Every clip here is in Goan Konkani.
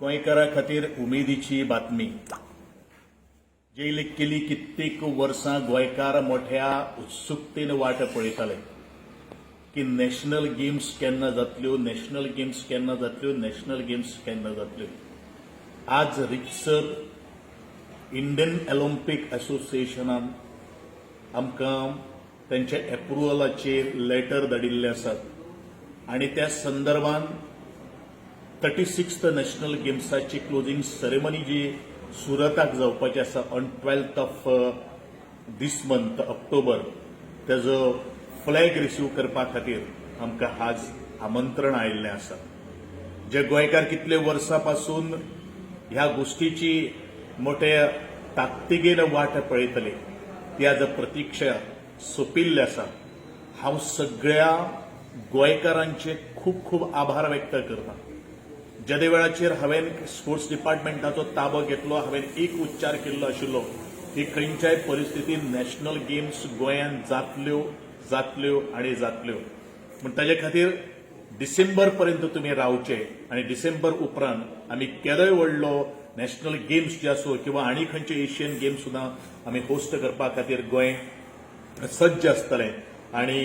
गोंयकारा खातीर उमेदीची बातमी. जेली केली कित्येक वर्सां गोंयकार मोठ्या उत्सुकतेन वाट पळयताले की नॅशनल गेम्स केन्ना जातल्यो, नॅशनल गेम्स केन्ना जातल्यो, नॅशनल गेम्स केन्ना जातल्यो. आज रितसर इंडियन ऑलिम्पिक असोसिएशनान आमकां तेंच्या एप्रुवलाचेर लेटर धाडिल्ले आसात आनी त्या संदर्भान 36th national गेम्साची क्लोजींग सेरेमनी जी सुरताक जावपाची आसा on 12th of this month, October, तेजो फ्लॅग रिसीव करपा खातीर आमकां आज आमंत्रण आयिल्लें आसा. जे गोंयकार कितले वर्सां पासून ह्या गोष्टीची मोठ्या ताकतिकेन वाट पळयतले, ती आज प्रतिक्षा सोंपिल्ली आसा. हांव सगळ्या गोंयकारांचे खूब खूब आभार व्यक्त करता. जेदे वेळाचेर हांवें स्पोर्ट्स डिपार्टमेंटाचो ताबो घेतलो, हांवें एक उच्चार केल्लो आशिल्लो की खंयच्याय परिस्थितीन नॅशनल गेम्स गोंयांत जातल्यो, जातल्यो आनी जातल्यो. पूण ताजे खातीर डिसेंबर पर्यंत तुमी रावचे आनी डिसेंबर उपरांत आमी केदोय व्हडलो नॅशनल गेम्स जे आसूं किंवा आनी खंयचे एशियन गेम्स सुद्दां आमी होस्ट करपा खातीर गोंय सज्ज आसतलें. आनी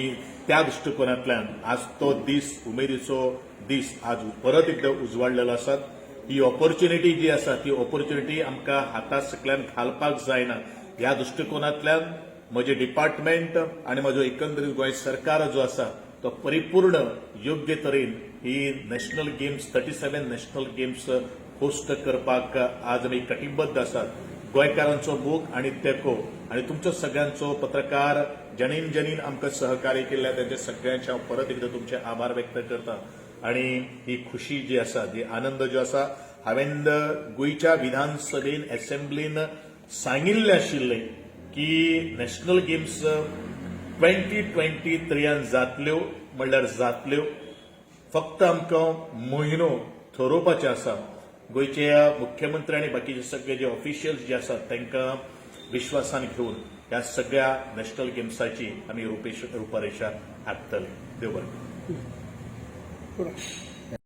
त्या दृश्टिकोनांतल्यान आज तो दीस, उमेदीचो दीस आज परत एकदां उजवाडलेलो आसा. ही ऑपॉर्च्युनिटी जी आसा, ती ऑपॉर्च्युनिटी आमकां हाता सकल्यान घालपाक जायना. ह्या दृश्टिकोनांतल्यान म्हजें डिपार्टमेंट आनी म्हजो एकंदरीत गोंय सरकार जो आसा, तो परिपूर्ण योग्य तरेन ही national games, 37 national games host करपाक आज आमी कटिबद्ध आसात. गोंयकारांचो मोग आनी तेंको आनी तुमचो सगळ्यांचो, पत्रकार जाणीन जाणीन आमकां सहकार्य केल्ल्या तेंचे सगळ्यांचे हांव परत एकदां तुमचे आभार व्यक्त करता. आनी ही खुशी जी आसा, ही आनंद जो आसा, हांवें गोंयच्या विधानसभेन, एसेंब्लीन सांगिल्लें आशिल्लें की नॅशनल गेम्स 2023यान जातल्यो म्हणल्यार जातल्यो. फक्त आमकां म्हयनो थरोवपाचे आसा. गोंयचे मुख्यमंत्री आनी बाकीचे सगळे जे ऑफिशियल्स जे आसात, तांकां विश्वासान घेवन ह्या सगळ्या नॅशनल गेम्साची आमी रुपरेशा हाडटले. देव बरें करूं. पुरो.